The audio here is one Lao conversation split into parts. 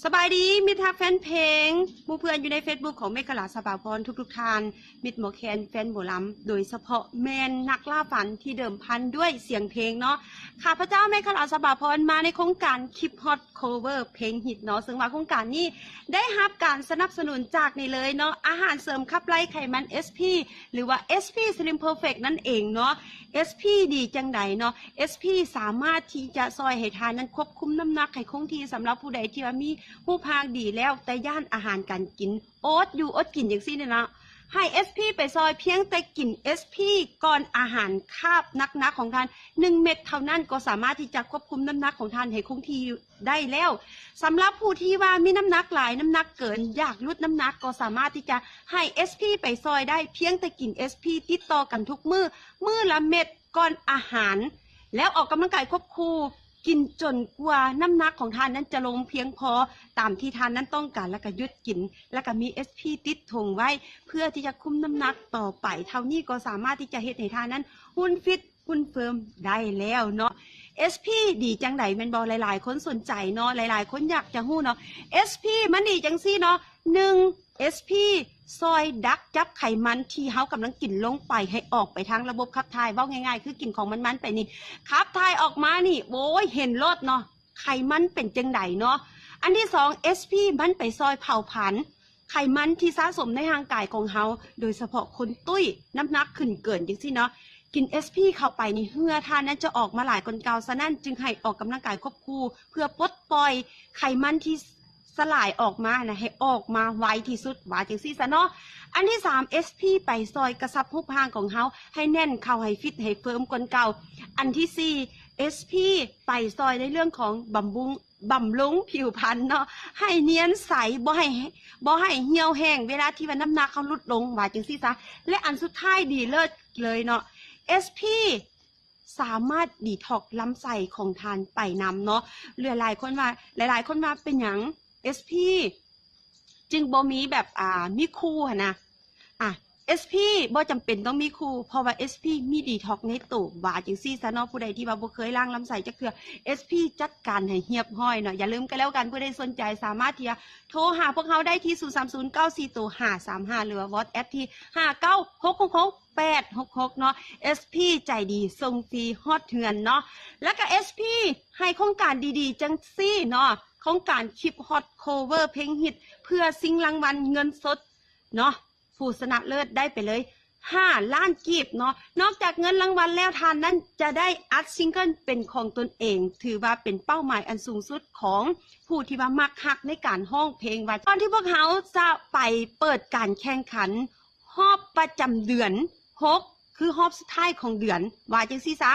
ສະບາຍດີ ມິດຮັກແຟນເພງ, ໝູ່ເພື່ອນຢູ່ໃນເຟສບຸກຂອງເມກະລາ ສະພາພອນ ທຸກໆທ່ານ, ມິດໝໍແຄນ ແຟນໝໍລຳ, ໂດຍສະເພາະແມ່ນນັກລ່າຝັນທີ່ເດີມພັນດ້ວຍສຽງເພງເນາະ. ຂ້າພະເຈົ້າເມກະລາ ສະພາພອນ ມາໃນໂຄງການ Keep Hot Cover ເພງຮິດເນາະ, ເຊິ່ງວ່າໂຄງການນີ້ໄດ້ຮັບການສະໜັບສະໜູນຈາກນີ້ເລີຍເນາະ, ອາຫານເສີມຂັບໄລ່ໄຂມັນ ເອສ ພີ ຫຼືວ່າ ເອສ ພີ Slim Perfect ນັ້ນເອງເນາະ. ເອສ ພີ ດີຈັ່ງໃດເນາະ? ເອສ ພີ ສາມາດທີ່ຈະຊ່ອຍໃຫ້ທ່ານນັ້ນຄວບຄຸມນ້ຳໜັກໃຫ້ຄົງທີ່. ສຳລັບຜູ້ໃດທີ່ວ່າມີຮູບຮ່າງດີແລ້ວ ແຕ່ຢ້ານອາຫານການກິນ ອົດຢູ່ອົດກິນຈັ່ງຊີ້ນີ້ເນາະ, ໃຫ້ ເອສ ພີ ໄປຊ່ອຍ. ພຽງແຕ່ກິນ ເອສ ພີ ກ່ອນອາຫານຄາບໜັກໆຂອງທ່ານ ໜຶ່ງເມັດເທົ່ານັ້ນ ກໍສາມາດທີ່ຈະຄວບຄຸມນ້ຳໜັກຂອງທ່ານໃຫ້ຄົງທີ່ຢູ່ ໄດ້ແລ້ວ. ສຳລັບຜູ້ທີ່ວ່າມີນ້ຳໜັກຫຼາຍ, ນ້ຳໜັກເກີນ, ຢາກຫຼຸດນ້ຳໜັກ ກໍສາມາດທີ່ຈະໃຫ້ ເອສ ພີ ໄປຊ່ອຍໄດ້. ພຽງແຕ່ກິນ ເອສ ພີ ຕິດຕໍ່ກັນທຸກມື້, ມື້ລະເມັດ ກ່ອນອາຫານ ແລ້ວອອກກຳລັງກາຍຄວບຄູ່, ກິນຈົນກວ່ານ້ຳໜັກຂອງທ່ານນັ້ນຈະລົງພຽງພໍຕາມທີ່ທ່ານນັ້ນຕ້ອງການ, ແລ້ວກໍຢຸດກິນ, ແລ້ວກໍມີ ເອສ ພີ ຕິດຖົງໄວ້ ເພື່ອທີ່ຈະຄຸມນ້ຳໜັກຕໍ່ໄປ. ເທົ່ານີ້ກໍສາມາດທີ່ຈະເຮັດໃຫ້ທ່ານນັ້ນຫຸ່ນຟິດ ຮຸ່ນເຟີມໄດ້ແລ້ວເນາະ. ເອສ ພີ ດີຈັ່ງໃດແມ່ນບໍ່? ຫຼາຍໆຄົນສົນໃຈເນາະ, ຫຼາຍໆຄົນຢາກຈະຮູ້ເນາະ. ເອສ ພີ ມັນດີຈັ່ງຊີ້ເນາະ, ໜຶ່ງ ເອສ ພີ ຊ່ອຍດັກຈັບໄຂມັນທີ່ເຮົາກຳລັງກິນລົງໄປໃຫ້ອອກໄປທາງລະບົບຂັບຖ່າຍ. ເວົ້າງ່າຍໆ ຄືກິນຂອງມັນໆໄປນີ້, ຂັບຖ່າຍອອກມານີ້ ໂອ້ຍ ເຫັນໂລດເນາະ ໄຂມັນເປັນຈັ່ງໃດເນາະ. ອັນທີສອງ ເອສ ພີ ມັນໄປຊ່ອຍເຜົາຜານ ໄຂມັນທີ່ສະສົມໃນຮ່າງກາຍຂອງເຮົາ, ໂດຍສະເພາະຄົນຕຸ້ຍ ນ້ຳໜັກຂຶ້ນເກີນຈັ່ງຊີ້ເນາະ, ກິນ ເອສ ພີ ເຂົ້າໄປນີ້ ເຫື່ອທ່ານນັ້ນຈະອອກມາຫຼາຍກວ່າເກົ່າ, ສະນັ້ນຈຶ່ງໃຫ້ອອກກຳລັງກາຍຄວບຄູ່ ເພື່ອປົດປ່ອຍໄຂມັນທີ່ສະຫຼາຍອອກມານະ ໃຫ້ອອກມາໄວທີ່ສຸດ, ວ່າຈັ່ງຊີ້ຊະເນາະ. ອັນທີສາມ ເອສ ພີ ໄປຊ່ອຍກະຊັບຮູບຮ່າງຂອງເຮົາໃຫ້ແໜ້ນເຂົ້າ, ໃຫ້ຟິດ, ໃຫ້ເຟີມກວ່າເກົ່າ. ອັນທີສີ່ ເອສ ພີ ໄປຊ່ອຍໃນເລື່ອງຂອງບຳລຸງ ບຳລຸງຜິວພັນເນາະ ໃຫ້ນຽນໃສ, ບໍ່ໃຫ້ ບໍ່ໃຫ້ຫ່ຽວແຫ້ງເວລາທີ່ວ່ານ້ຳໜັກເຮົາຫຼຸດລົງ, ວ່າຈັ່ງຊີ້ຊະ. ແລະ ອັນສຸດທ້າຍດີເລີດເລີຍເນາະ ເອສ ພີ ສາມາດດີທັອກລຳໄສ້ຂອງທ່ານໄປນຳເນາະ. ຫຼາຍໆຄົນວ່າ ຫຼາຍໆຄົນວ່າເປັນຫຍັງ ເອສ ພີ ຈຶ່ງບໍ່ມີແບບ ອ່າ ມີຄູ່ຫັ້ນນະ. ອ່າ ເອສ ພີ ບໍ່ຈຳເປັນຕ້ອງມີຄູ່ ເພາະວ່າ ເອສ ພີ ມີດີທັອກໃນໂຕ, ວ່າຈັ່ງຊີ້ຊະເນາະ. ຜູ້ໃດທີ່ວ່າບໍ່ເຄີຍລ້າງລຳໄສ້ຈັກເທື່ອ ເອສ ພີ ຈັດການໃຫ້ຮຽບຮ້ອຍເນາະ. ຢ່າລືມກັນແລ້ວກັນ, ຜູ້ໃດສົນໃຈສາມາດທີ່ຈະໂທຫາພວກເຮົາໄດ້ທີ່ ສູນສາມສູນເກົ້າສີ່ໂຕຫ້າສາມຫ້າ ຫຼືວ່າ WhatsApp ທີ່ຫ້າເກົ້າຫົກຫົກຫົກແປດຫົກຫົກເນາະ. ເອສ ພີ ໃຈດີສົ່ງຟຣີຮອດເຮືອນເນາະ. ແລ້ວກໍ ເອສ ພີ ໃຫ້ໂຄງການດີໆຈັ່ງຊີ້ເນາະ, ໂຄງການ Keep Hot Cover ເພງຮິດ ເພື່ອຊິງລາງວັນເງິນສົດເນາະ. ຜູ້ຊະນະເລີດໄດ້ໄປເລີຍຫ້າລ້ານກີບເນາະ. ນອກຈາກເງິນລາງວັນແລ້ວ, ທ່ານນັ້ນຈະໄດ້ອັດຊິງເກິນເປັນຂອງຕົນເອງ, ຖືວ່າເປັນເປົ້າໝາຍອັນສູງສຸດຂອງຜູ້ທີ່ວ່າມັກຮັກໃນການຮ້ອງເພງ. ວ່າກ່ອນທີ່ພວກເຮົາຈະໄປເປີດການແຂ່ງຂັນຮອບປະຈຳເດືອນຫົກ ຄືຮອບສຸດທ້າຍຂອງເດືອນ, ວ່າຈັ່ງຊີ້ຊະ.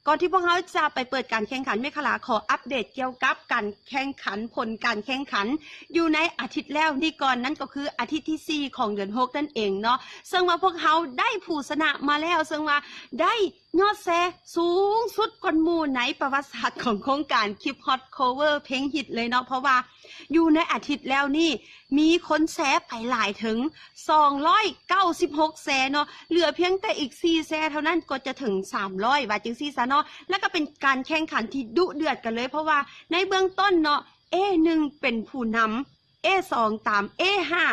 ກ່ອນທີ່ພວກເຮົາຈະໄປເປີດການແຂ່ງຂັນ, ເມຄາລາຂໍອັບເດດກ່ຽວກັບການແຂ່ງຂັນ, ຜົນການແຂ່ງຂັນຢູ່ໃນອາທິດແລ້ວນີ້ກ່ອນ, ນັ້ນກໍຄືອາທິດທີສີ່ຂອງເດືອນຫົກນັ້ນເອງເນາະ. ເຊິ່ງວ່າພວກເຮົາໄດ້ຜູ້ຊະນະມາແລ້ວ, ເຊິ່ງວ່າໄດ້ຍອດແຊສູງສຸດກ່ອນໝູ່ໃນປະຫວັດສາດຂອງໂຄງການ Keep Hot Cover ເພງຮິດເລີຍເນາະ, ເພາະວ່າຢູ່ໃນອາທິດແລ້ວນີ້ ມີຄົນແຊໄປຫຼາຍເຖິງສອງຮ້ອຍເກົ້າສິບຫົກແຊເນາະ, ເຫຼືອພຽງແຕ່ອີກສີ່ແຊເທົ່ານັ້ນກໍຈະເຖິງສາມຮ້ອຍ ວ່າຈັ່ງຊີ້ຊະເນາະ. ແລ້ວກໍເປັນການແຂ່ງຂັນທີ່ດຸເດືອດກັນເລີຍ, ເພາະວ່າໃນເບື້ອງຕົ້ນເນາະ ເອໜຶ່ງເປັນຜູ້ນຳ, ເອສອງຕາມ, ເອຫ້າ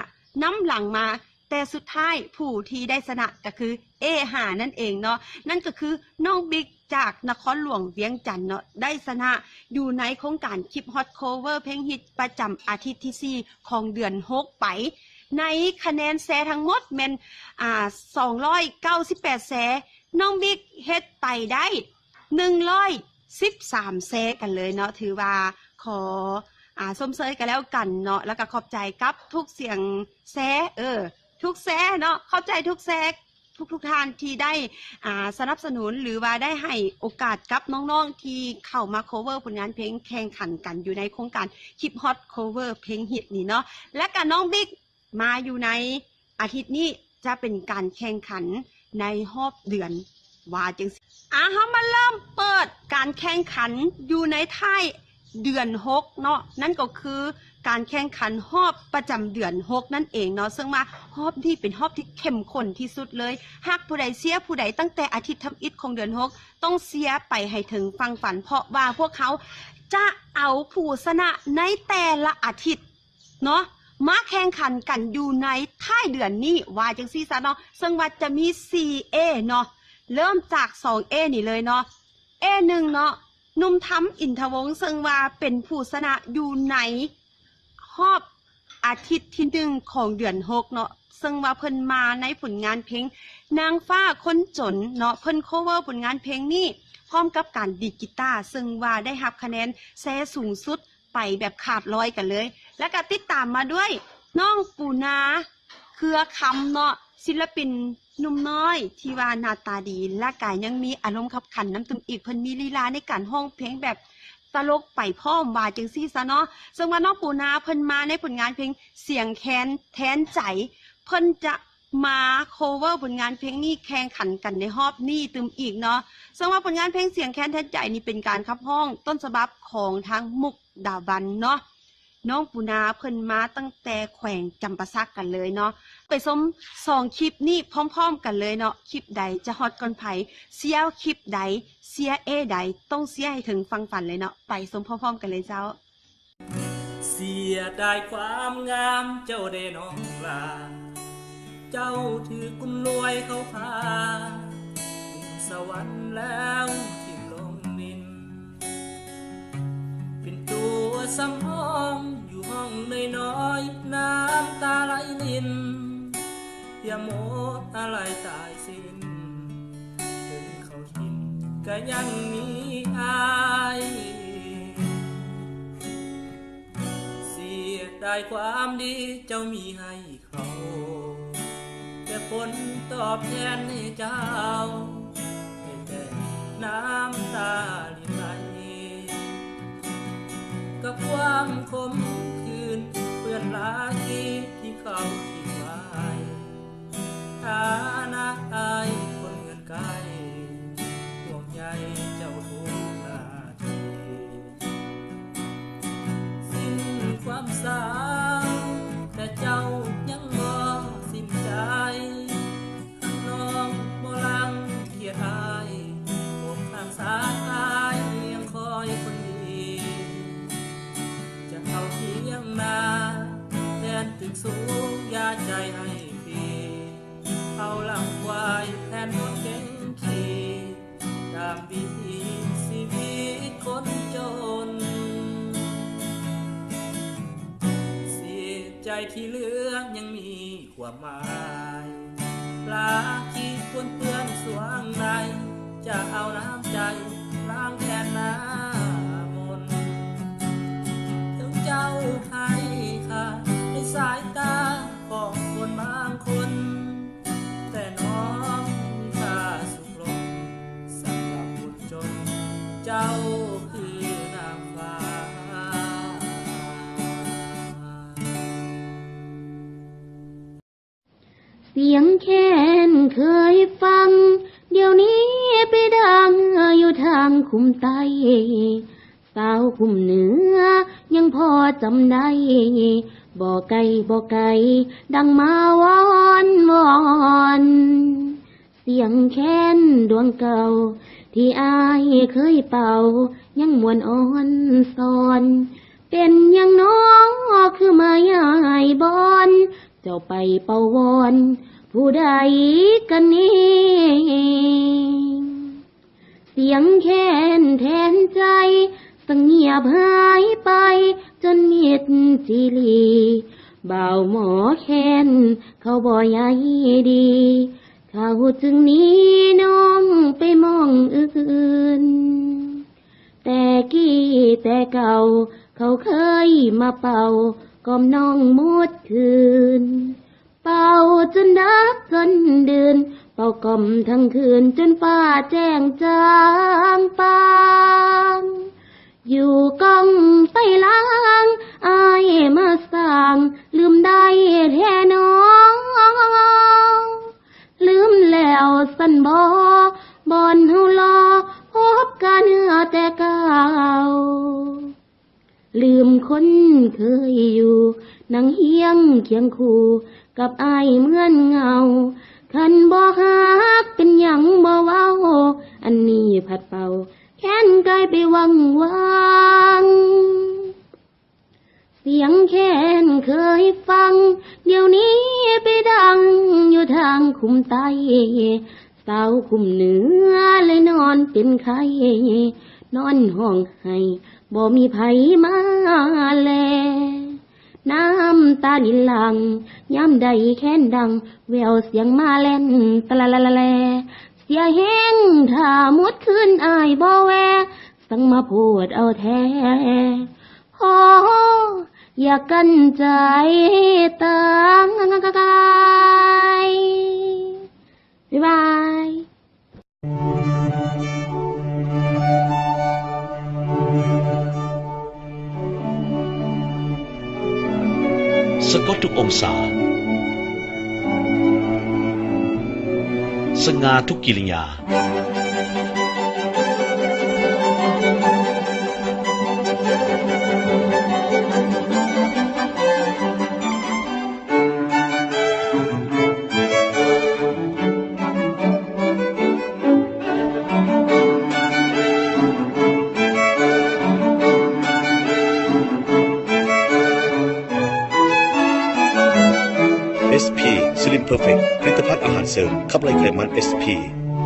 ນຳຫຼັງມາ, ແຕ່ສຸດທ້າຍຜູ້ທີ່ໄດ້ຊະນະກໍຄືເອຫ້ານັ້ນເອງເນາະ, ນັ້ນກໍຄືນ້ອງບິກ ຈາກນະຄອນຫຼວງວຽງຈັນເນາະ ໄດ້ຊະນະຢູ່ໃນໂຄງການ Keep Hot Cover ເພງຮິດ ປະຈຳອາທິດທີສີ່ຂອງເດືອນຫົກໄປ. ໃນຄະແນນແຊທັງໝົດແມ່ນ ອ່າ ສອງຮ້ອຍເກົ້າສິບແປດແຊ, ນ້ອງບິກເຮັດໄປໄດ້ໜຶ່ງຮ້ອຍສິບສາມແຊກັນເລີຍເນາະ. ຖືວ່າຂໍ ອ່າ ຊົມເຊີຍກັນແລ້ວກັນເນາະ, ແລ້ວກໍຂອບໃຈກັບທຸກສຽງແຊ ເອີ ທຸກແຊເນາະ, ຂອບໃຈທຸກແຊ ທຸກໆທ່ານທີ່ໄດ້ ອ່າ ສະໜັບສະໜູນ ຫຼືວ່າໄດ້ໃຫ້ໂອກາດກັບນ້ອງໆທີ່ເຂົ້າມາ cover ຜົນງານເພງ ແຂ່ງຂັນກັນຢູ່ໃນໂຄງການ Keep Hot Cover ເພງຮິດນີ້ເນາະ. ແລະກະນ້ອງບິກມາຢູ່ໃນອາທິດນີ້ ຈະເປັນການແຂ່ງຂັນໃນຮອບເດືອນ ວ່າຈັ່ງຊີ້. ອ່າ ເຮົາມາເລີ່ມເປີດການແຂ່ງຂັນຢູ່ໃນທ້າຍ ເດືອນຫົກເນາະ, ນັ້ນກໍຄືການແຂ່ງຂັນຮອບປະຈຳເດືອນຫົກນັ້ນເອງເນາະ, ເຊິ່ງວ່າຮອບນີ້ເປັນຮອບທີ່ເຂັ້ມຂຸ້ນທີ່ສຸດເລີຍ. ຫາກຜູ້ໃດເຊຍຜູ້ໃດຕັ້ງແຕ່ອາທິດທຳອິດຂອງເດືອນຫົກ ຕ້ອງເຊຍໄປໃຫ້ເຖິງຝັ່ງຝັນ, ເພາະວ່າພວກເຮົາ ຈະເອົາຜູ້ຊະນະໃນແຕ່ລະອາທິດເນາະ ມາແຂ່ງຂັນກັນຢູ່ໃນທ້າຍເດືອນນີ້ ວ່າຈັ່ງຊີ້ຊະເນາະ. ເຊິ່ງວ່າຈະມີສີ່ເອເນາະ ເລີ່ມຈາກສອງເອນີ້ເລີຍເນາະ. ເອໜຶ່ງເນາະ ໜຸ່ມທຳ ອິນທະວົງ ເຊິ່ງວ່າເປັນຜູ້ຊະນະຢູ່ໃນຮອບອາທິດທີໜຶ່ງຂອງເດືອນຫົກເນາະ ເຊິ່ງວ່າເພິ່ນມາໃນຜົນງານເພງນາງຟ້າຄົນຈົນເນາະ. ເພິ່ນ cover ຜົນງານເພງນີ້ພ້ອມກັບການດີດກີຕາ ເຊິ່ງວ່າໄດ້ຮັບຄະແນນແຊສູງສຸດ ໄປແບບຂາດລອຍກັນເລີຍ. ແລ້ວກະຕິດຕາມມາດ້ວຍນ້ອງປູນາ ເຄືອຄຳເນາະ ສິນລະປິນໜຸ່ມນ້ອຍທີ່ວ່າໜ້າຕາດີ ແລ້ວກະຍັງມີອາລົມຂັບຂັນນຳຕື່ມອີກ. ເພິ່ນມີລີລາໃນການຮ້ອງເພງແບບຕະຫຼົກໄປພ້ອມ ວ່າຈັ່ງຊີ້ຊະເນາະ. ເຊິ່ງວ່ານ້ອງປູນາເພິ່ນມາໃນຜົນງານເພງສຽງແຄນແທນໃຈ ເພິ່ນຈະ ມາ cover ຜົນງານເພງນີ້ແຂ່ງຂັນກັນໃນຮອບນີ້ຕື່ມອີກເນາະ. ເຊິ່ງວ່າຜົນງານເພງສຽງແຄນແທນໃຈນີ້ເປັນການຂັບຮ້ອງຕົ້ນສະບັບຂອງທາງມຸກດາວັນເນາະ. ນ້ອງປູນາເພິ່ນມາຕັ້ງແຕ່ແຂວງຈຳປາສັກກັນເລີຍເນາະ. ໄປຊົມສອງຄລິບນີ້ພ້ອມໆກັນເລີຍເນາະ. ຄລິບໃດຈະຮອດກ່ອນໃຜ? ເຊຍຄລິບໃດ? ເຊຍເອໃດ? ຕ້ອງເຊຍໃຫ້ເຖິງຝັ່ງຝັນເລີຍເນາະ. ໄປຊົມພ້ອມໆກັນເລີຍເຈົ້າ. ເສຍດາຍຄວາມງາມເຈົ້າເດ້ນ້ອງຫຼ້າ ເຈົ້າຖືກຄົນລວຍເຂົາພາຂຶ້ນສະຫວັນແລ້ວຖິ້ມລົງດິນ ເປັນຕົວສຳຮອງຢູ່ຫ້ອງນ້ອຍໆ ນ້ຳຕາໄຫຼລິນ ຢ່າໝົດອາໄລຕາຍສິ້ນ ເຖິງເຂົາຖິ້ມກະຍັງມີອ້າຍ ເສຍດາຍຄວາມດີເຈົ້າມີໃຫ້ເຂົາ ແຕ່ຜົນຕອບແທນໃຫ້ເຈົ້າ ໄດ້ແຕ່ນ້ຳຕາລິນໄຫຼ ກັບຄວາມຂົມຂື່ນເປື້ອນລາກີທີ່ເຂົາຖິ້ມໄວ້ ຖານະອ້າຍຄົນເຮືອນໄກ ຫ່ວງໃຍເຈົ້າທຸກນາທີ ສິ້ນຄວາມສາວ ແຕ່ເຈົ້າຍັງບໍ່ສິ້ນໃຈ ຫາກນ້ອງບໍ່ລັງກຽດອ້າຍ ອົກຂ້າງຊ້າຍອ້າຍຍັງຄອຍຄົນດີ ຈະເອົາຄຽງໜ້າແທນຕຶກສູງ ຢ່າໃຈໃຫ້ພີ ເອົາຫຼັງຄວາຍແທນບົດເກັງຂີ່ ຕາມວິຖີຊີວິດຄົນຈົນ ເສຍໃຈທີ່ເຫຼືອຍັງມີຄວາມໝາຍ ລາຄີປວນເປື້ອນສວງໃນ ຈະເອົານ້ຳໃຈລ້າງແທນນ້ຳມົນ ເຖິງເຈົ້າໃຫ້ຄ່າໃນສາຍຕາຂອງຄົນບາງຄົນ ແຕ່ນ້ອງມີຄ່າສູງລົງ ສຳລັບຄົນຈົນ ເຈົ້າຄືນາງຟ້າ. ສຽງແຄນເຄີຍຟັງ ດຽວນີ້ໄປດັງຢູ່ທາງຄຸ້ມໃຕ້ ສາວຄຸ້ມເໜືອຍັງພໍຈຳໄດ້ ບໍ່ໄກບໍ່ໄກ ດັງມາວອນວອນ ສຽງແຄນດວງເກົ່າ ທີ່ອ້າຍເຄີຍເປົ່າ ຍັງມ່ວນອ່ອນຊອນ ເປັນຫຍັງນໍຄືມາຍ້າຍບ່ອນ ເຈົ້າໄປເປົ່າວອນ ຜູ້ໃດກັນແນ່? ສຽງແຄນແທນໃຈ ສະງຽບຫາຍໄປ ຈົນມິດຈີລີ ບ່າວໝໍແຄນ ເຂົາບໍ່ໃຍດີ ເຂົາຈຶ່ງໜີນ້ອງໄປໝ່ອງອື່ນ ແຕ່ກີ້ແຕ່ເກົ່າ ເຂົາເຄີຍມາເປົ່າ ກ່ອມນ້ອງໝົດຄືນ ເປົ່າຈົນດັບຈົນດື່ນ ເປົ່າກ່ອມທັງຄືນ ຈົນຟ້າແຈ້ງຈາງປາງ ຢູ່ກ້ອງໄປລາງ ອ້າຍມາສ້າງ ລືມໄດ້ແທ້ໜໍ ລືມແລ້ວຊັ້ນບໍ ບ່ອນເຮົາລໍ ພົບກັນແຕ່ເກົ່າ ລືມຄົນເຄີຍຢູ່ ນັ່ງຮຽງຄຽງຄູ່ ກັບອ້າຍເໝືອນເງົາ ຄັນບໍ່ຮັກເປັນຫຍັງບໍ່ເວົ້າ ອັນນີ້ພັດເປົ່າ ແຄ້ນກາຍໄປວັງວາງ ສຽງແຄ້ນເຄີຍຟັງ ດຽວນີ້ໄປດັງຢູ່ທາງຄຸ້ມໃຕ້ ສາວຄຸ້ມເໜືອເລີຍນອນເປັນໄຂ້ ນອນຮ້ອງໄຫ້ ບໍ່ມີໃຜມາແລ ນ້ຳຕາລິນຫຼັ່ງ ຍາມໃດແຄ້ນດັງ ແວວສຽງມາແລ່ນ ຕະລະລະລະແລ ເສຍແຮງຖ້າໝົດຄືນອ້າຍບໍ່ແວ ສັ່ງມາໂພດເອົາແທ້ ໂຮ ຢາກກັ້ນໃຈຕາຍ ບາຍບາຍ. ສະກົດທຸກອົງສາ ສະຫງ່າທຸກກິລິຍາ. ເອສ ພີ Slim Perfect ຜະລິດຕະພັນອາຫານເສີມຂັບໄລ່ໄຂມັນ ເອສ ພີ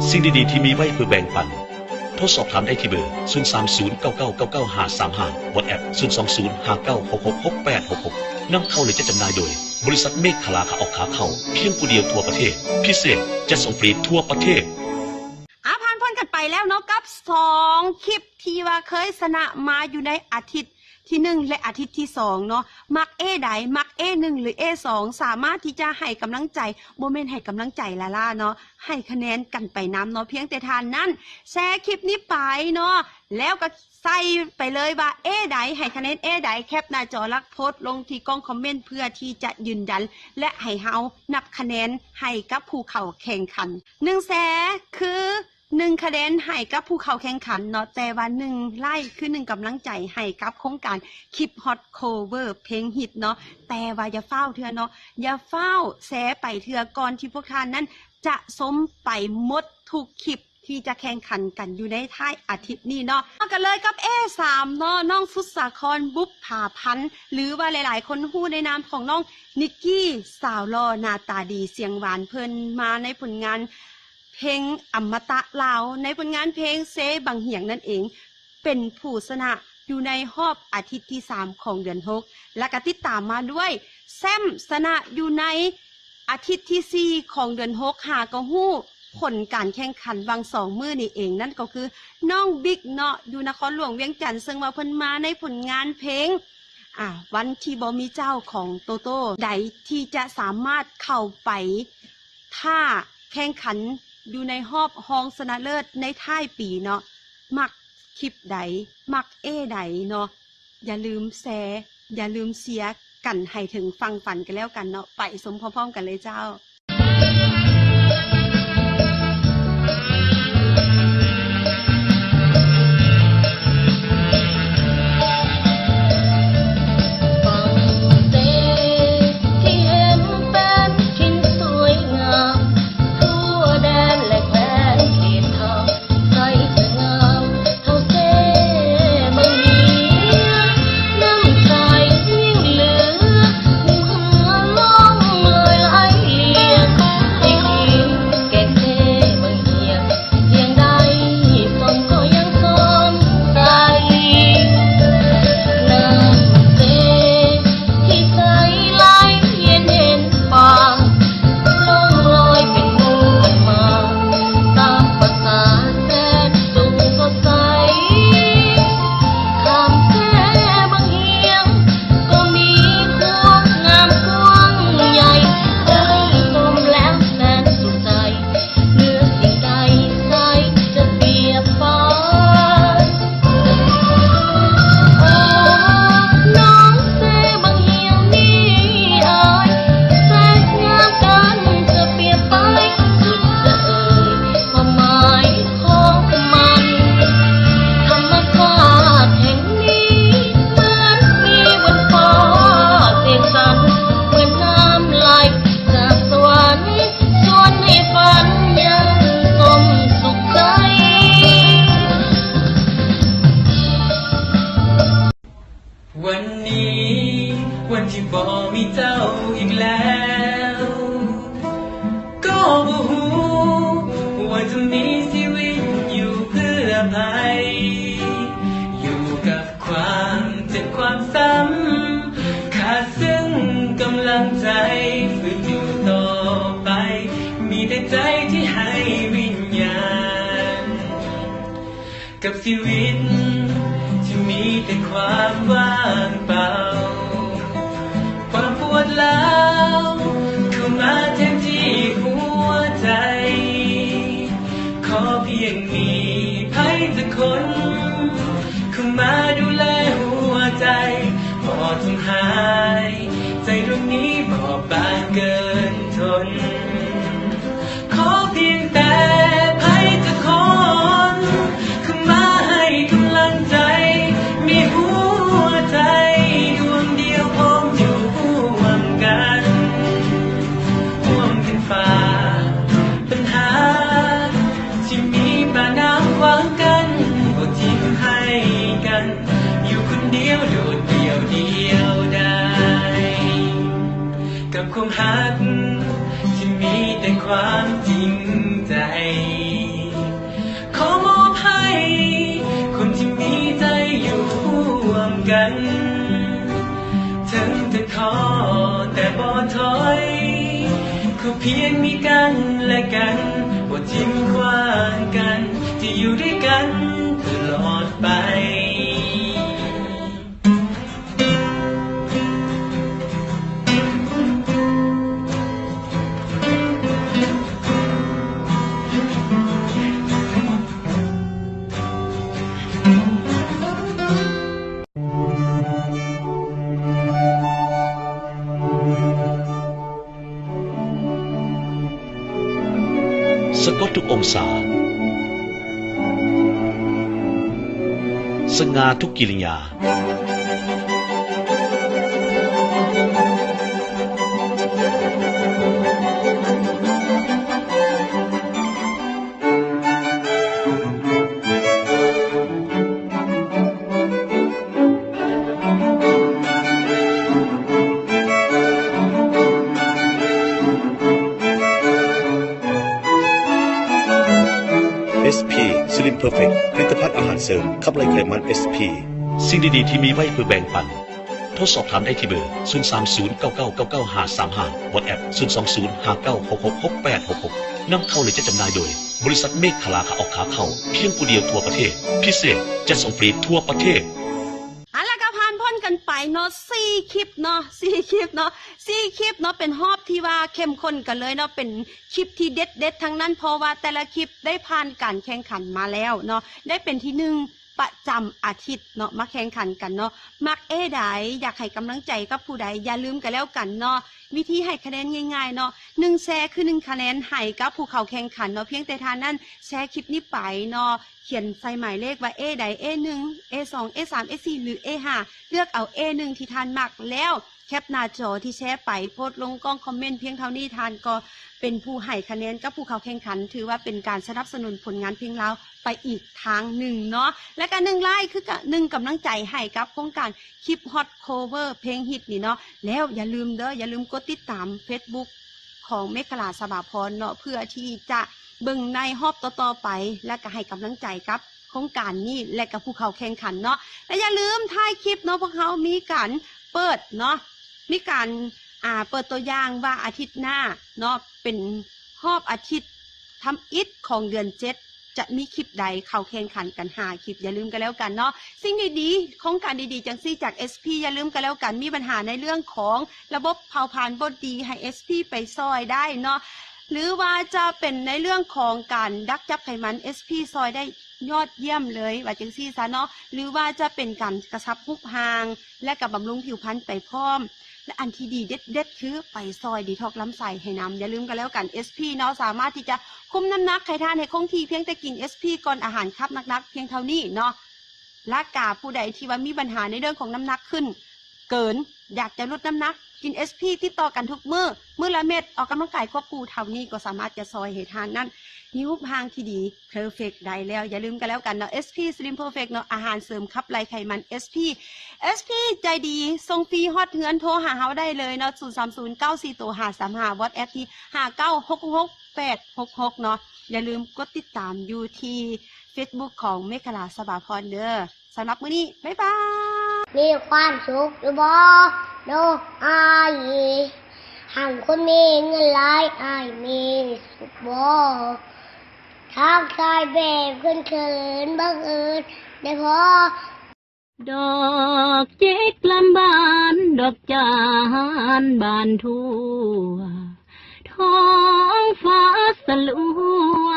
ສິ່ງດີໆທີ່ມີໄວ້ເພື່ອແບ່ງປັນ. ໂທສອບຖາມໄດ້ທີ່ເບີ ສູນສາມສູນ ເກົ້າເກົ້າເກົ້າເກົ້າຫ້າສາມຫ້າ WhatsApp ສູນສອງສູນ ຫ້າເກົ້າຫົກຫົກ ຫົກແປດຫົກຫົກ ນຳເຂົ້າ ແລະ ຈັດຈຳໜ່າຍໂດຍ ບໍລິສັດເມກຂະລາຂາອອກຂາເຂົ້າ ພຽງຜູ້ດຽວທົ່ວປະເທດ. ພິເສດ ຈັດສົ່ງຟຣີທົ່ວປະເທດ. ອ່າ ຜ່ານພົ້ນກັນໄປແລ້ວເນາະ ກັບສອງຄລິບທີ່ວ່າເຄີຍຊະນະມາຢູ່ໃນອາທິດທີໜຶ່ງ ແລະ ອາທິດທີສອງເນາະ ມັກເອໃດ ມັກເອໜຶ່ງ ຫຼື ເອສອງ ສາມາດທີ່ຈະໃຫ້ກຳລັງໃຈ ບໍ່ແມ່ນໃຫ້ກຳລັງໃຈຫຼ້າໆເນາະ ໃຫ້ຄະແນນກັນໄປນຳເນາະ ພຽງແຕ່ທ່ານນັ້ນແຊຄລິບນີ້ໄປເນາະ ແລ້ວກໍ ໃສ່ໄປເລີຍວ່າເອໃດ ໃຫ້ຄະແນນເອໃດ ແຄປໜ້າຈໍ ແລ້ວໂພສລົງທີ່ກ່ອງຄອມເມັນ ເພື່ອທີ່ຈະຢືນຢັນ ແລະ ໃຫ້ເຮົານັບຄະແນນໃຫ້ກັບຜູ້ເຂົ້າແຂ່ງຂັນ. ໜຶ່ງແຊຄືໜຶ່ງຄະແນນໃຫ້ກັບຜູ້ເຂົ້າແຂ່ງຂັນເນາະ ແຕ່ວ່າໜຶ່ງໄລ້ຄືໜຶ່ງກຳລັງໃຈໃຫ້ກັບໂຄງການຄລິບຮອດ cover ເພງຮິດເນາະ ແຕ່ວ່າຢ່າຟ້າວເທື່ອເນາະ ຢ່າຟ້າວແຊໄປເທື່ອ ກ່ອນທີ່ພວກທ່ານນັ້ນຈະຊົມໄປໝົດທຸກຄລິບ ທີ່ຈະແຂ່ງຂັນກັນຢູ່ໃນທ້າຍອາທິດນີ້ເນາະ. ເຮົາກັນເລີຍກັບເອສາມເນາະ ນ້ອງສຸດສາຄອນ ບຸບຜາພັນ ຫຼືວ່າຫຼາຍໆຄົນຮູ້ໃນນາມຂອງນ້ອງນິກກີ້ ສາວຫຼໍ່ໜ້າຕາດີສຽງຫວານ ເພິ່ນມາໃນຜົນງານເພງອະມະຕະລາວ ໃນຜົນງານເພງເຊບັງຫຽງນັ້ນເອງ ເປັນຜູ້ຊະນະຢູ່ໃນຮອບອາທິດທີສາມຂອງເດືອນຫົກ ແລະກະຕິດຕາມມາດ້ວຍແຊ້ມຊະນະຢູ່ໃນ ອາທິດທີສີ່ຂອງເດືອນຫົກ ຫາກໍຮູ້ຜົນການແຂ່ງຂັນຫວ່າງສອງມື້ນີ້ເອງ ນັ້ນກໍຄືນ້ອງບິກເນາະ ຢູ່ນະຄອນຫຼວງວຽງຈັນ ເຊິ່ງວ່າເພິ່ນມາໃນຜົນງານເພງ ອາ ວັນທີ່ບໍ່ມີເຈົ້າຂອງໂຕໂຕ້ ໃດທີ່ຈະສາມາດເຂົ້າໄປທ້າແຂ່ງຂັນຢູ່ໃນຮອບຮອງຊະນະເລີດໃນທ້າຍປີເນາະ. ມັກຄລິບໃດ ມັກເອໃດເນາະ ຢ່າລືມແຊ ຢ່າລືມເຊຍກັນໃຫ້ເຖິງຝັ່ງຝັນກັນແລ້ວກັນເນາະ. ໄປຊົມພ້ອມໆກັນເລີຍເຈົ້າ. ວັນນີ້ ວັນທີ່ບໍ່ມີເຈົ້າອີກແລ້ວ ກໍບໍ່ຮູ້ວ່າຈະມີຊີວິດຢູ່ເພື່ອໃຜ ຢູ່ກັບຄວາມເຈັບຄວາມຊ້ຳ ຂາດເຊິ່ງກຳລັງໃຈ ຝຶກຢູ່ຕໍ່ໄປ ມີແຕ່ໃຈທີ່ໃຫ້ວິນຍານ ກັບຊີວິດທີ່ມີແຕ່ຄວາມວ່າງເປົ່າ ຄວາມປວດຮ້າວເຂົ້າມາແທນທີ່ຫົວໃຈ ຂໍພຽງມີໃຜສັກຄົນ ເຂົ້າມາດູແລຫົວໃຈ ບໍ່ຈົ່ງຫາຍ ໃຈດວງນີ້ບອບບາງເກີນທົນ ຂໍພຽງແຕ່ໃຜຈັກຄົນ ເຂົ້າມາໃຫ້ກຳລັງໃຈ ມີຫົວໃຈດວງດຽວພ້ອມຢູ່ຮ່ວມກັນ ຮ່ວມກັນຝ່າ ບັນຫາທີ່ມີປະນາມຂວາງກັນ ບໍ່ຖິ້ມໃຫ້ກັນ ຢູ່ຄົນດຽວໂດດດ່ຽວດຽວດາຍ ກັບຄວາມຮັກທີ່ມີແຕ່ຄວາມຈິງໃຈ ຂໍມອບໃຫ້ຄົນທີ່ມີໃຈຢູ່ຮ່ວມກັນ ເຖິງຈະທໍ້ແຕ່ບໍ່ຖອຍ ຂໍພຽງມີກັນແລະກັນ ບໍ່ຖິ້ມຂວ້າງກັນ ຈະຢູ່ດ້ວຍກັນຕະຫຼອດໄປ. ສະກົດທຸກອົງສາ ສະຫງ່າທຸກກິລິຍາ. ເອສ ພີ Slim Perfect ຜະລິດຕະພັນອາຫານເສີມຂັບໄລ່ໄຂມັນ ເອສ ພີ. ສິ່ງດີໆທີ່ມີໄວ້ເພື່ອແບ່ງປັນ. ໂທສອບຖາມໄດ້ທີ່ເບີ ສູນສາມສູນ ເກົ້າເກົ້າເກົ້າເກົ້າ ຫ້າສາມຫ້າ WhatsApp ສູນສອງສູນ ຫ້າເກົ້າຫົກຫົກ ຫົກແປດຫົກຫົກ. ນຳເຂົ້າ ແລະ ຈັດຈຳໜ່າຍໂດຍ ບໍລິສັດເມກຂະລາ ຂາອອກຂາເຂົ້າ ພຽງຜູ້ດຽວທົ່ວປະເທດ. ພິເສດ ຈັດສົ່ງປລີກທົ່ວປະເທດ. ເອົາລະ ກໍຜ່ານພົ້ນກັນໄປເນາະ ສີ່ຄລິບເນາະ ສີ່ຄລິບເນາະ ສີ່ຄລິບເນາະ ເປັນຮອບທີ່ວ່າເຂັ້ມຂຸ້ນກັນເລີຍເນາະ ເປັນຄລິບທີ່ເດັດໆທັງນັ້ນ ເພາະວ່າແຕ່ລະຄລິບໄດ້ຜ່ານການແຂ່ງຂັນມາແລ້ວເນາະ ໄດ້ເປັນທີໜຶ່ງປະຈຳອາທິດເນາະ ມາແຂ່ງຂັນກັນເນາະ. ມັກເອໃດ ຢາກໃຫ້ກຳລັງໃຈກັບຜູ້ໃດ ຢ່າລືມກັນແລ້ວກັນເນາະ ວິທີໃຫ້ຄະແນນງ່າຍໆເນາະ ໜຶ່ງແຊຄືໜຶ່ງຄະແນນໃຫ້ກັບຜູ້ເຂົ້າແຂ່ງຂັນເນາະ ພຽງແຕ່ທ່ານນັ້ນແຊຄລິບນີ້ໄປເນາະ ຂຽນໃສ່ໝາຍເລກວ່າເອໃດ ເອໜຶ່ງ ເອສອງ ເອສາມ ເອສີ່ ຫຼື ເອຫ້າ ເລືອກເອົາເອໜຶ່ງທີ່ທ່ານມັກ ແລ້ວແຄປໜ້າຈໍທີ່ແຊໄປ ໂພສລົງກ່ອງຄອມເມັນພຽງເທົ່ານີ້ ທ່ານກໍເປັນຜູ້ໃຫ້ຄະແນນກັບຜູ້ເຂົ້າແຂ່ງຂັນ ຖືວ່າເປັນການສະໜັບສະໜູນຜົນງານເພງລາວໄປອີກທາງໜຶ່ງເນາະ ແລະກະໜຶ່ງໄລຄ໌ ຄືກະໜຶ່ງກຳລັງໃຈໃຫ້ກັບໂຄງການຄລິບຮອດ cover ເພງຮິດນີ້ເນາະ. ແລ້ວຢ່າລືມເດີ ຢ່າລືມກົດຕິດຕາມເຟສບຸກ ຂອງເມກຂະລາ ສະບາພອນເນາະ ເພື່ອທີ່ຈະເບິ່ງໃນຮອບຕໍ່ໆໄປ ແລະກະໃຫ້ກຳລັງໃຈກັບໂຄງການນີ້ ແລະກະຜູ້ເຂົ້າແຂ່ງຂັນເນາະ. ແລະຢ່າລືມທ້າຍຄລິບເນາະ ພວກເຮົາມີການເປີດເນາະ ມີການ ອ່າ ເປີດຕົວຢ່າງວ່າອາທິດໜ້າເນາະ ເປັນຮອບອາທິດທຳອິດຂອງເດືອນເຈັດ ຈະມີຄລິບໃດເຂົ້າແຂ່ງຂັນກັນຫ້າຄລິບ ຢ່າລືມກັນແລ້ວກັນເນາະ. ສິ່ງດີໆ ໂຄງການດີໆ ຈັ່ງຊີ້ຈາກ ເອສ ພີ ຢ່າລືມກັນແລ້ວກັນ ມີບັນຫາໃນເລື່ອງຂອງລະບົບເຜົາຜານບໍ່ດີ ໃຫ້ ເອສ ພີ ໄປຊ່ອຍໄດ້ເນາະ ຫຼືວ່າຈະເປັນໃນເລື່ອງຂອງການດັກຈັບໄຂມັນ ເອສ ພີ ຊ່ອຍໄດ້ຍອດຢ້ຽມເລີຍ ວ່າຈັ່ງຊີ້ຊະເນາະ ຫຼືວ່າຈະເປັນການກະຊັບຮູບຮ່າງ ແລະກະບຳລຸງຜິວພັນໄປພ້ອມ ແລະ ອັນທີ່ດີເດັດໆ ຄືໄປຊ່ອຍດີທັອກລຳໄສ້ໃຫ້ນຳ. ຢ່າລືມກັນແລ້ວກັນ ເອສ ພີ ເນາະ ສາມາດທີ່ຈະຄຸມນ້ຳໜັກໃຫ້ທ່ານໃຫ້ຄົງທີ່ ພຽງແຕ່ກິນ ເອສ ພີ ກ່ອນອາຫານຄາບໜັກໆ ພຽງເທົ່ານີ້ເນາະ. ແລະກະຜູ້ໃດທີ່ວ່າມີບັນຫາໃນເລື່ອງຂອງນ້ຳໜັກຂຶ້ນເກີນ ຢາກຈະຫຼຸດນ້ຳໜັກ ກິນເອສພີຕິດຕໍ່ກັນທຸກມື້ ມື້ລະເມັດ ອອກກຳລັງກາຍຄວບຄູ່ເທົ່ານີ້ ກໍສາມາດຈະຊ່ອຍໃຫ້ທ່ານນັ້ນມີຮູບຮ່າງທີ່ດີ ເພີເຟັກໄດ້ແລ້ວ. ຢ່າລືມກັນແລ້ວກັນເນາະ ເອສພີ Slim Perfect ເນາະ ອາຫານເສີມຂັບໄລ່ໄຂມັນ ເອສພີ ເອສພີ ໃຈດີ ສົ່ງຟຣີຮອດເຮືອນ ໂທຫາເຮົາໄດ້ເລີຍເນາະ ສູນສາມສູນ ເກົ້າສີ່ໂຕຫ້າສາມຫ້າ WhatsApp ທີ່ຫ້າເກົ້າຫົກຫົກແປດຫົກຫົກເນາະ. ຢ່າລືມກົດຕິດຕາມຢູ່ທີ່ Facebook ຂອງເມຂະລາ ສະບາພອນເດີ. ສຳລັບມື້ນີ້ ບາຍບາຍ. ມີຄວາມສຸກຢູ່ບໍ່ ນ້ອງອ້າຍ? ຫາກຄົນມີເງິນຫຼາຍ ອ້າຍມີສຸກບໍ່? ທັກທາຍແບບເຂີນໆ ບັງເອີນໄດ້ພໍ. ດອກຈິກລຳບານ ດອກຈານບານທົ່ວ ທ້ອງຟ້າສະຫຼົວ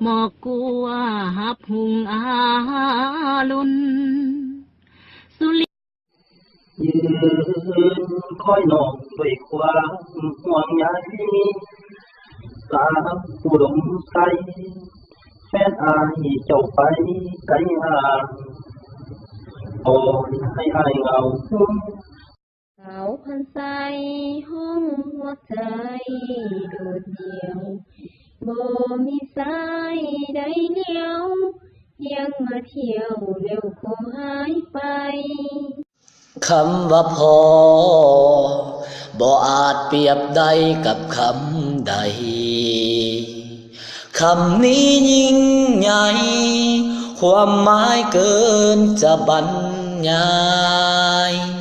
ໝອກກົວຮັບຮຸ່ງອາລຸນ ສຸລິ ຍືນຄອຍນ້ອງດ້ວຍຄວາມຫ່ວງໃຍ ສາວອຸດົມໄຊ ແຟນອ້າຍເຈົ້າໄປໄກຫ່າງ ປ່ອຍໃຫ້ອ້າຍເຫງົາ. ສາວພັນໄຊ ຫ້ອງຫົວໃຈໂດດດ່ຽວ ບໍ່ມີຊາຍໃດລຽວ ພຽງມາທ່ຽວແລ້ວກໍຫາຍໄປ. ຄຳວ່າພໍ ບໍ່ອາດປຽບໄດ້ກັບຄຳໃດ ຄຳນີ້ຍິ່ງໃຫຍ່ ຄວາມໝາຍເກີນຈະບັນຍາຍ.